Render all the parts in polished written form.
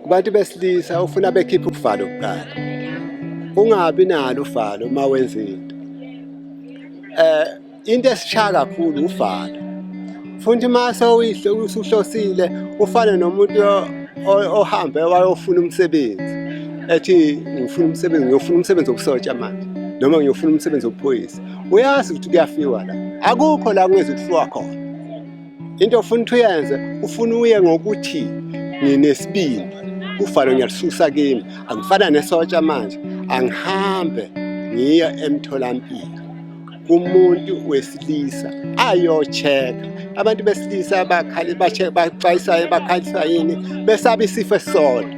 Kubantu besilisa ufuna bekhiphe uvalo kuqala. Ungabi nalo uvalo uma wenza into. Into esishaya kakhulu uvalo. Futhi uma sewuyihle usuhlosile ufane nomuntu ohambe wayofuna umsebenzi. Ethi ngifuna umsebenzi, ngiyofuna umsebenzi wobusotsha manje noma ngiyofuna umsebenzi wobuphoyisa. Uyazi ukuthi kuyafiwa la. Akukho la kungeze kufiwa khona. Into ofuna ukuthi uyenze, ufuna uye ngokuthi nginesibindi, uvalo ngiyalisusa kimi, angifana nesotsha manje, angihambe ngiye emtholampilo kumuntu wesilisa ayo-check-a. Abantu besilisa bakhali baxwayisayo bakhalisa yini besaba isifo esisodwa.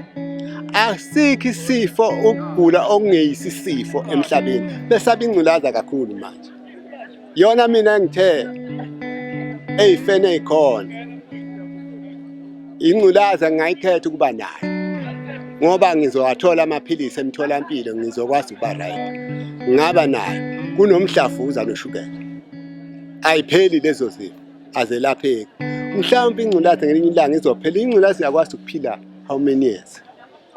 Asikho isifo ukugula okungeyisi isifo emhlabeni, besaba ingculaza kakhulu manje. Yona mina engithe eyifeni ey'khona ingculaza ngingayikhetha ukuba nayo ngoba ngizowathola amaphilisi emtholampilo, ngizokwazi ukuba right. Ngingaba nayo kunomdlavuza noshukela, ayipheli lezo zifo, azelapheki. Mhlawumpe ingculaza ngelinye ilanga izophela. Ingculaza iyakwazi ukuphila how many years?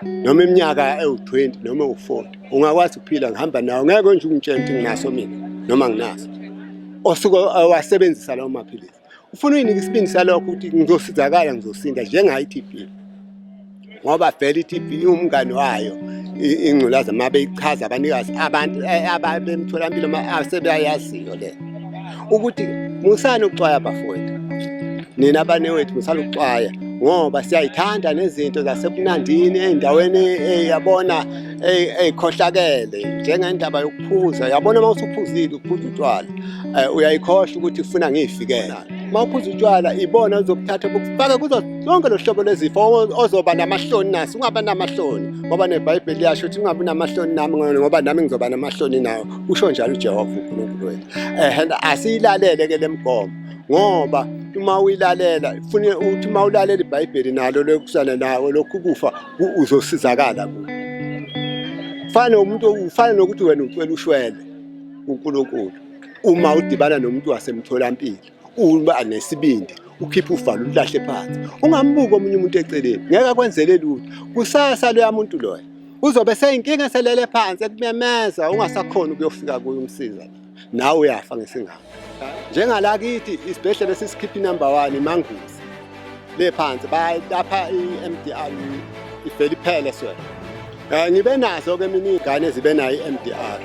Noma iminyaka ewu-20 noma ewu-40 ungakwazi ukuphila ngihamba nawo, ngeke nje ungitshele ukuthi nginaso mina noma nginaso. Osuke wasebenzisa lawo maphilisi ufuna uyinike isibindi salokho ukuthi ngizosizakala, ngizosinda njengayo i-TB, ngoba vele i-TB iwumngani wayo ingculaza. Uma beyichaza abanikazi abantu abemtholampilo asebeyayaziyo le ukuthi musani ukuxwaya bafowethu, nina abanewethu, musani ukuxwaya ngoba siyayithanda nezinto zasebunandini ey'ndaweni eyabona ey'khohlakele njengendaba yokuphuza. Yabona uma usuphuzile, uphuza utshwala, uyayikhohlwa ukuthi kufuna ngiy'fikele. Uma uphuza utshwala ibona uzokuthatha bukufake kuzo zonke lo hlobo lwezifo, ozoba namahloni naso. Ungaba namahloni ngoba neBhayibheli liyasho ukuthi ungabi namahloni nami ngoba nami ngizoba namahloni nawe, usho njalo uJehova uNkulunkulu wethu. Asiyilalele-ke le mgomo ngoba uma uyilalela funa uthi uma ulalela iBhayibheli nalo lokusana nawo lokhu kufa uzosizakala kuwo. Fana umuntu ufana nokuthi wena ucela ushwele uNkulunkulu uma udibana nomuntu wasemtholampilo, uba nesibindi ukhiphe uvalo ulahle phansi, ungambuki omunye umuntu eceleni, ngeke akwenzele lutho. Kusasa loya muntu loya uzobe seyinkinga eselele phansi ekumemeza, ungasakhona ukuyofika kuye umsiza, nawe uyafa ngesingane. Njengala kithi isibhedlela esisikhipha inumber 1 iManguzi le phansi, bayalapha i-MDR ivele iphele swele. Ngibe nazo ke mina iy'ngane ezibe nayo i-MDR.